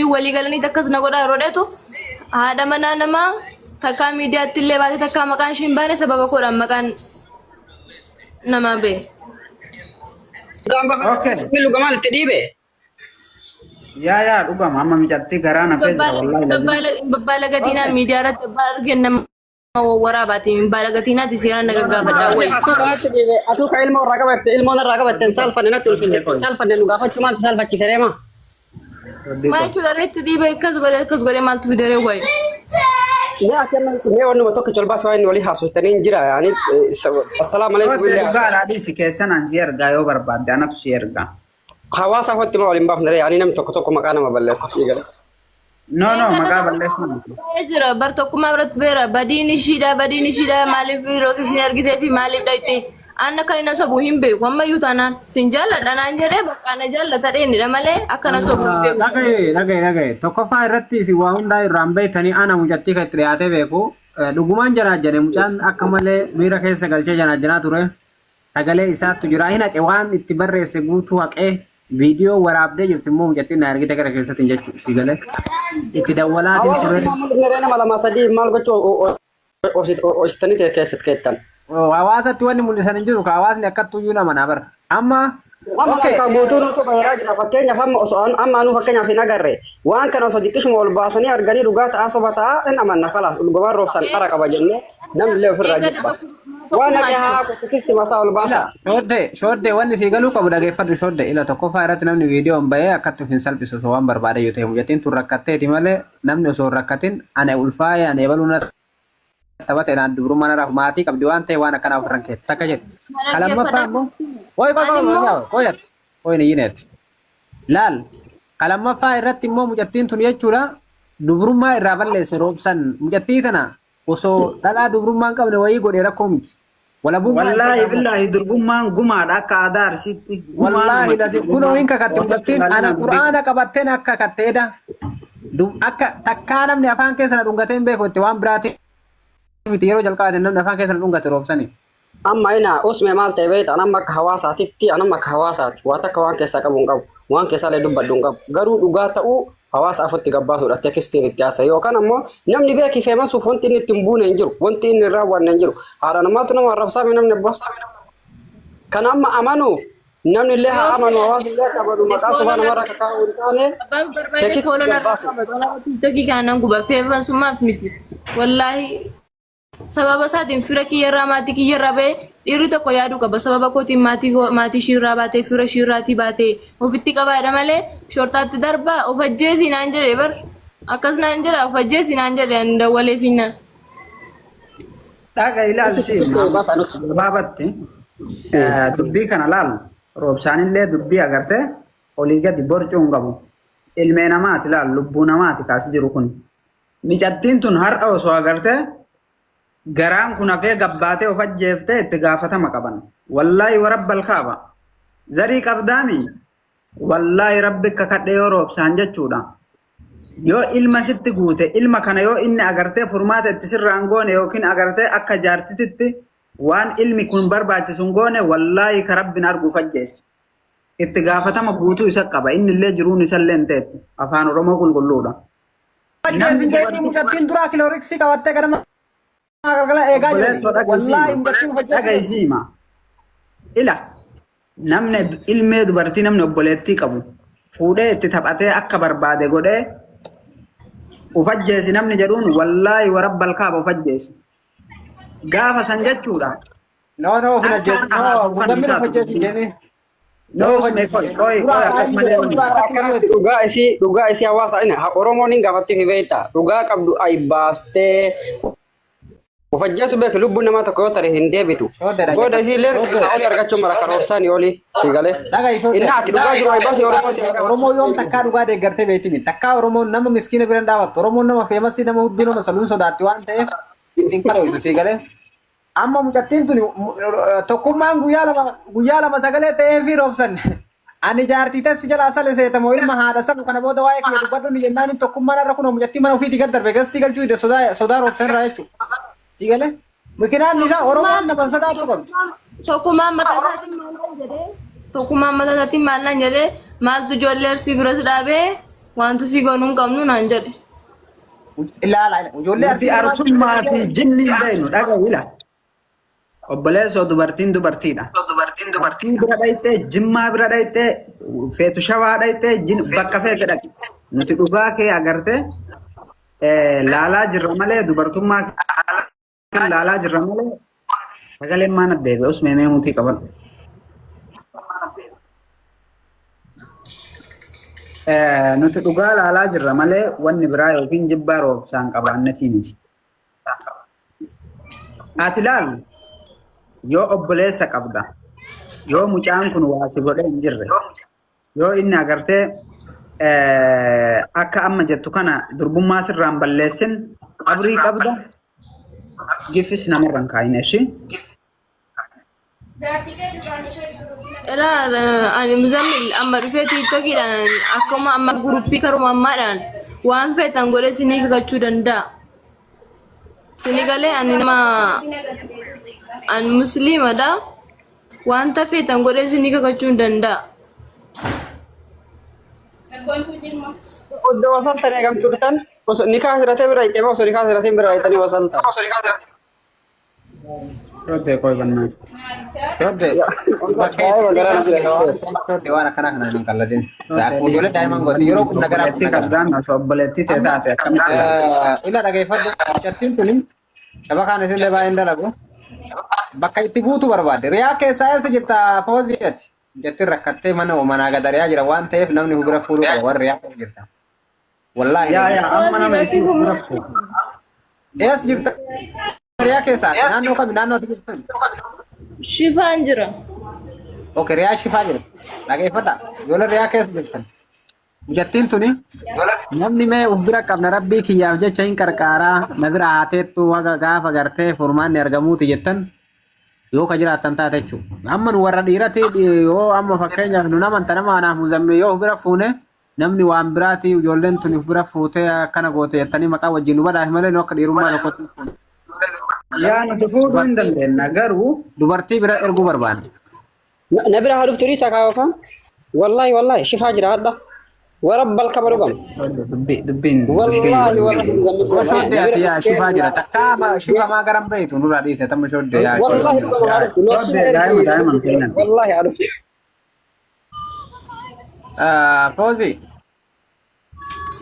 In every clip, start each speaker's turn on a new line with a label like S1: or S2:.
S1: Walii galanii akkas na godhaa yeroo dheetu haadha manaa namaa takkaa miidiyaatti illee baate takkaa maqaan ishee hin baane sababa koodhaan maqaan namaa ba'e.
S2: Okay.
S3: Lugamaan itti dhiibe.
S2: Yaa yaa dhugama amma micattii garaa na keessa wallahi lazim.
S1: Babbaalagatinaa miidiyaa irratti abbaa argeen nama waraabaatiin hin baalagatiinaati seeraan na gaggaafadhaa wayi.
S3: Atuu kanatti dhiibe atuu ka ilmoo irraa qabatte ilmoon irraa qabatte hin saalfanne natti ulfiste hin saalfanne nu gaafachuu maaltu saalfachiise reema.
S1: Maal jechuudha irratti dhiibe akkas godhe maaltu fidaree wayi.
S3: Mee ati amma mee wannuma tokko colbaas waan inni walii haasofitanii hin jira yaani assalaamu alaikum illee
S2: Dhugaadhaa dhiisi keessan an si ergaa yoo barbaadde anatu si ergaa.
S3: Hawaasa hotti ma waliin baafne yaani namni tokko tokko maqaa nama balleessa si gala.
S2: No no maqaa balleessaa miti.
S1: Jira bar tokkummaa biratti beera badiin ishiidha badiin ishiidha maaliif yeroo isin argitee fi maaliif dhayxe anna kan inni sobu hin beeku ammayyuu taanaan sin jaalladha naan jedhee bakka ana jaallata dheenidha malee akka na sobu hin beeku.
S4: Dhagaye dhagaye dhagaye tokkoffaa irratti isin waa hundaa irraan beektanii ana mucattii kan itti dhiyaatee beeku dhugumaan janaajjane mucaan akka malee miira keessa galchee janaajjanaa ture. Sagalee isaattu jira hin haqe waan itti barreesse guutuu haqee viidiyoo waraabdee jirti immoo mucattiin na argite gara keessatti jechuudha si galee itti dawwalaatiin
S3: Hawaasa
S4: ture.
S3: maal mul'ifne nama lama sadii maal gochuu obsitanii ta'e keessatti keettan.
S4: Hawaasatti wanni mul'isan hin jiru ka hawaasni akkattuu iyyuu nama naa bara. Amma
S3: Amma
S4: okay
S3: kan guutuun osoo bayeraa jira fakkeenyaaf amma osoo amma anuu fakkeenyaaf hin agarre waan kana osoo xiqqishuma ol baasanii arganii dhugaa ta'aa soba ta'aa hin amanna kalaas dhugumaan roobsan qara qaba jennee namni illee ofirraa jibba. Waan haqe haa kusikisti masaa ol
S4: ila
S3: baasa.
S4: shoodde shoodde wanni sii galuu qabu dhageeffadhu shoodde ila tokkoffaa irratti namni viidiyoon bahee akkatti of hin salphisu osoo waan barbaade yoo ta'e mucattiin tun rakkatteeti malee namni osoo hin rakkatin ana ulfaa'ee ana ebaluu na taphate naan dubrummaa naraaf maatii qabdi waan ta'e waan akkanaa ofirran keessa takka jedhe. Ka lammaffaa immoo qoy qoy qoy qoy qoy ati qoy ni yineeti. Laal ka lammaffaa irratti immoo mucattiin tun jechuudha dubrummaa irraa balleesse roobsan mucattii tana osoo dhalaa dubrummaa hin qabne wayii godhe rakkoo miti. Walabummaa irraa
S2: Wallaahi
S4: balleesse.
S2: billaahi durbummaan gumaadha akka aadaa Arsiitti. Gumaa
S4: Wallaahi
S2: namatti
S4: lazi kunoo
S2: durbummaan
S4: hin kakatte
S2: qootatti
S4: mucattiin ana
S2: ilaalinaan beeku.
S4: qur'aana qabatteen akka kakatteedha. Akka takkaa namni afaan keessa na dhungatee hin beeku itti waan biraati miti yeroo jalqabaate namni afaan keessa na dhungate roobsani.
S3: Amma ina usme maal ta'e beekta anamma akka hawaasaatitti anamma akka hawaasaati waa takka waan keessaa qabu hin qabu waan keessaa illee dubbadhu hin qabu garuu dhugaa ta'uu hawaasa afutti gabbaasuudha tekstiin itti haasa'e yookaan ammoo namni beeki feemasuuf wanti inni ittiin buune hin jiru wanti inni hin raawwanne hin jiru haadha namaatu nama arrabsaami namni abbaa kan amma amanuuf namni illee haa amanu hawaasni illee akka amanu maqaa sobaa namarra akka kaa'u hin taane
S1: Abbaan barbaade
S3: tekstii
S1: fooloo narraa
S3: gabbaasuuf.
S1: qabatu. Alaabaa tiktokii kana nan guba. Feefansummaaf miti. Wallaahi sababa isaatiin fira kiyyarraa maatii kiyyarraa ba'e dhiirri tokko yaaduu qaba. Sababa kootiin maatii koo- maatii ishiirraa baatee fira ishiirraatii baatee ofitti qabaadha malee shorxaatti darbaa of ajjeesii naan jedhe bar akkas naan jedha of ajjeesii naan jedhe ani dawwalee finnaan.
S2: Dhaga ilaali si gabaabatti dubbii kana laal roobsaanillee dubbii agartee olii gadi borcuu hin qabu. Ilmee namaati laal lubbuu namaati kaas jiru kun. Micattiin tun har'a osoo agartee garaan kun hafee gabbaatee of ajjeeftee itti gaafatama qaban. Wallaahi warabbal kaaba. Zarii qabdaami. Wallaahi rabbi kakadhe yoo roobsaan jechuudha. Yoo ilma sitti guute ilma kana yoo inni agartee furmaata itti sirraan goone yookiin agartee akka jaartititti waan ilmi kun barbaachisu hin goone wallaahi ka rabbin arguuf ajjeesse. Itti gaafatama guutuu isa qaba. Inni illee jiruun isa illee hin teettu. Afaan Oromoo qulqulluudha.
S4: Ajjeesin jeetii mucattiin duraa kilooriksii qabattee ganama galgala eegaa jirti.
S2: Obboleessoo
S4: Wallaahi mucattiin
S2: dhaga'i
S4: uf ajjeesuu
S2: siima. Ila namni ilmee dubartii namni obboleettii qabu fuudhee itti taphatee akka barbaade godhee uf ajjeesi namni jedhuun wallaahi warabbal kaaba uf ajjeesi. Gaafa san jechuudha.
S4: No no of hin
S2: Akka
S4: ajjeesu.
S2: har'a
S4: No
S2: haasofan hin
S4: namni of
S2: taatu
S4: ajjeesu
S2: dubbiin.
S4: deemee.
S2: No usme qoy qoy qoy akkas malee wanni.
S3: Akkanatti dhugaa isii hawaasa ina Oromoon hin gaafatti fi beekta dhugaa qabdu ay baastee of ajjeesu beek lubbuun namaa tokko yoo tare hin deebitu.
S4: Shoodde
S3: Booda
S4: dhaggeeffadhu.
S3: isii illee isaa olii argachuun mara karoorsaanii olii si galee.
S4: Dhaga'i shoodde.
S3: Inni ati dhugaa jiru ay baasi Oromoo si haa
S4: Oromoo yoom takkaa dhugaa deeggartee beekti miti. Takkaa Oromoon nama miskiina bira hin dhaabattu. Oromoon nama feemasii nama hudduu nama saluun sodaatti waan ta'eef ittiin kadhooytu si galee. Amma mucattiin tuni tokkummaan guyyaa lama sagalee ta'ee fi roobsan. Ani jaartii tassi jalaa sale seetamoo ilma haadha sabu kana booda waa'ee kiyya dubbadhu ni jennaan tokkummaan har'a kunoo mucattii mana ofiitii gad darbe gastii galchuu hidhe sodaa sodaa roobsan irraa jechuudha. Si galee? Mikinaan isaa Oromoon nama sodaatu qabdi.
S1: Tokkummaan mataa isaatiin maal naan jedhee tokkummaan mataa isaatiin maal naan jedhee maaltu ijoollee arsii biras dhaabee. Wanti si goonuu hin qabnu naan jedhe.
S4: Ilaala ijoollee
S2: Nuti
S4: Arsii
S2: arsummaa fi jinni hin beeknu dhaga'i ila. Obboleessoo dubartiin dubartiidha. Dubartiin bira dhayxee, jimmaa bira dhayxee, feetu shawaa dhayxee, bakka feete dhaqi. Nuti dhugaa kee agartee laalaa jirra malee dubartummaa kee laalaa jirra malee sagaleen maana deebi'e usmee mee mutii qaban. Nuti dhugaa laalaa jirra malee wanni biraa yookiin jibbaa roobsaan qabaannetii miti. Ati laal yoo obboleessa qabda yoo mucaan kun waa si godhee hin jirre yoo inni agartee akka amma jettu kana durbummaa sirraan balleessin qabrii qabda gifis namarra hin kaa'in ishii.
S1: Ilaa ani muzammil amma dhufee tiiktokiidhaan akkuma amma guruppii karuma ammaadhaan waan feetan godhee sinii kakachuu danda'a. Sinii galee ani nama ani musliimadha. Wanta feetan godhee sinii kakachuu hin danda'a.
S3: Oddoo wasaltan eegam turtan osoo nikaa hidhatee bira hidhee osoo nikaa hidhatee bira hidhanii wasaltan.
S2: Roddee koo bannaati.
S4: Shodde bakka
S3: Daa'ima garaa na jira
S4: itti shodde waan akkanaa kanaan hin qalladin. Akkuma ijoollee daa'iman gooti yeroo kun nagaraa kun
S2: Obboleettii
S4: nagara.
S2: qabdaan osoo obboleettii tee taate akkamitti ilaala?
S4: Ila dhageeffadhu mucattiin tuni shabakaan isinillee baay'een dalagu. Bakka itti buutu barbaadde. Riyaa keessaa eessa jirta Fawziyaati? Mucattiin rakkattee mana manaa gadariyaa jira waan ta'eef namni bira fuudhuu qaba warri riyaa keessa jirta. Wallaahi.
S2: Yaa yaa amma nama isii bira fuudhu.
S4: Eessa jirta? Riyaa keessaa naannoo kami naannoo ati jirtan?
S1: Shifaan jira.
S4: Okay, riyaa shifaa jira. Dhageeffadha. Ijoollee riyaa keessa jirtan. Mucattiin tuni namni mee uf bira qabna rabbii kiyyaaf jecha hin qarqaaraa na bira haa teettu haga gaafa gartee furmaanni argamuuti jettan yoo ka jiraattan taate jechuudha. Amma nu warra dhiirati yoo amma fakkeenyaaf nu naman nama anaaf muzammee yoo uf bira fuune namni waan biraati ijoolleen tuni uf bira fuutee akkana goote jettanii maqaa wajjin nu badhaaf malee nu akka dhiirummaa tokkotti hin fuune.
S2: Yaa nuti fuudhuu hin dandeenya garuu
S4: Dubartii bira erguu barbaanne.
S3: Na bira haa dhuftu dhiisa kaa yookaan. Wallaahi wallaahi shifaa jira hadha. Warabbal kaba dhugam.
S2: dubbi dubbiin
S3: Wallaahi wallaahi
S4: Osoo
S3: na bira
S4: ati yaa shifaa jira takkaa shifaa maa garan beektu nurraa dhiise tamma shoddee yaa
S3: Wallaahi dhugama haa dhuftu.
S2: Shoddee daa'ima daa'ima seenan.
S3: Wallaahi haa dhuftu.
S4: Foozi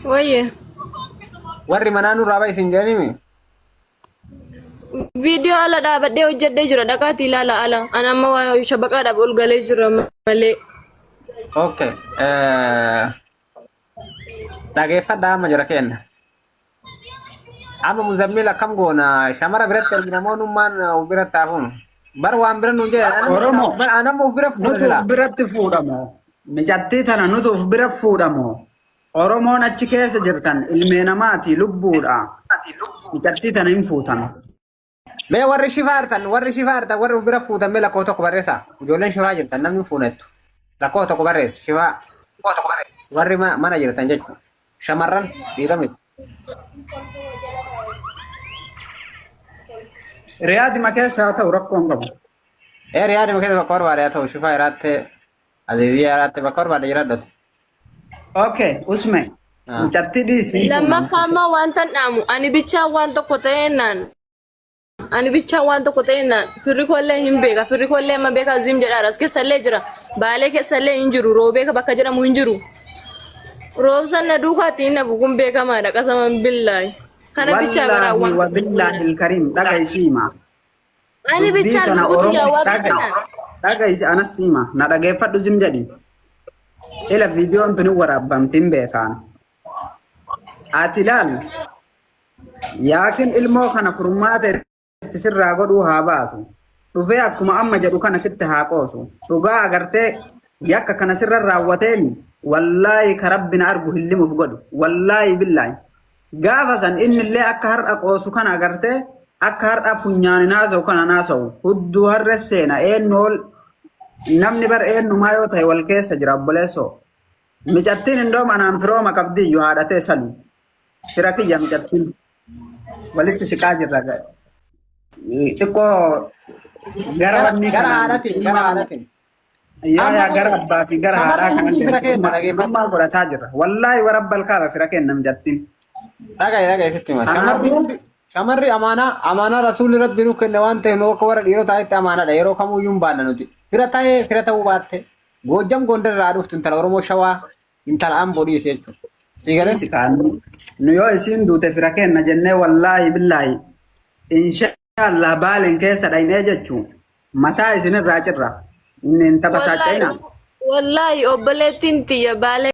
S1: Wayye.
S4: warri manaa nurraa bahe isin jedhanimi.
S1: Viidiyoo ala dhaabadhee hojjedhee jira dhaqaatii ilaala ala. Ani amma waa shabaqaadhaaf ol galee jira malee.
S4: Okay. Dhageeffadhaa amma jira kenna. Amma muzammil akkam goona shamara biratti ergina moo nummaan of biratti hafuun. Bar waan bira nuun jedhan.
S2: Oromoo.
S4: Bar anamma of bira fuudha
S2: Nuti
S4: silaa.
S2: of biratti fuudhamoo micattii tana nuti of bira fuudhamoo Oromoon achi keessa jirtan ilmee namaati lubbuudha micattii tana hin fuutan.
S4: Mee warri shifaa jirtan warri shifaa jirtan warri of bira fuutan mee lakkoo tokko barreessaa. Ijoolleen shifaa jirtan namni hin fuunettu. Lakkoo tokko barreessi shifaa. Warri mana jirtan jechuudha. Shamarran dhiira miti.
S2: Riyaadima keessa haa ta'u rakkoo hin qabu.
S4: Ee riyaadima keessa bakka barbaade haa ta'u shifaa iraatte aziiziyyaa iraatte bakka barbaade jiraadhatu.
S2: Okay, usme. Mucattii dhiisi.
S1: Lammaffaa immoo wanta hin dhaamu ani bichaan waan tokko ta'eennaan ani bichaan waan tokko ta'eennaan firri koollee hin beeka firri koollee amma beeka zim jedhaadha as keessallee jira baalee keessallee hin jiru roobee bakka jedhamu hin jiru roobsan na duukaatti hin nafu kun beekamaadha qasaman billaahi kana bichaa garaa
S2: Wallaahi
S1: waan
S2: wa billaahi ilkariim dhaga isiima.
S1: ani
S2: Dubbii
S1: bichaan
S2: kana
S1: lubbutu yaa
S2: Oromoo
S1: waan
S2: dhaga
S1: kana
S2: dhaga isi anas siima na dhageeffadhu zim jedhi. Ila viidiyoon tuni waraabamti hin beekaan. Ati ilaal yaakin ilmoo kana furmaata itti sirraa godhuu haa baatu. Dhufee akkuma amma jedhu kana sitti haa qoosu. Dhugaa agartee yakka kana sirra raawwateemi wallaahi ka rabbi na argu hin limuuf godhu. Wallaahi billaahi. Gaafa san innillee akka har'a qoosu kana agartee akka har'a funyaani naasa'u kana naasa'u. Hudduu harre seena eenyu ol namni bar eenyumaa yoo ta'e wal keessa jira obboleessoo. Micattiin indoom anaan firooma qabdiyyuu haadhatee salu. Fira kiyya micattiin walitti siqaa jirra. Xiqqoo gara wanni
S4: Gara
S2: kanaan
S4: haadhatiin gara haadhatiin.
S2: Yaa
S4: Amma
S2: yaa gara abbaa fi gara haadhaa
S4: shamarri
S2: kan
S4: hundi fira kenna dhageeffadhu.
S2: firummaa godhataa jirra. Wallaahi warabbal kaaba fira kenna mijattiin.
S4: Dhagaye dhagaye sitti hima. Shamarri
S2: Kanaafuu
S4: hundi shamarri amaanaa amaanaa rasuulli rabbi nu kenne waan ta'eef nu akka warra dhiirotaa itti amaanaadha. Yeroo kamuyyuu hin baanna nuti. Fira ta'ee fira ta'uu baatte. Goojjam Gondar irraa dhuftu intala Oromoo Shawaa intala Amboo dhiisi jechuudha. Sii galee?
S2: Dhiisi kaa nu yoo isiin duute fira kenna jennee wallaahi billaahi inshaallah baalen keessa dhaynee jechuu mataa isinirraa cirra. Inni hin
S1: Wallaahi
S2: tabasaacha'ina.
S1: wallaahi obboleettiin tiyya baalee.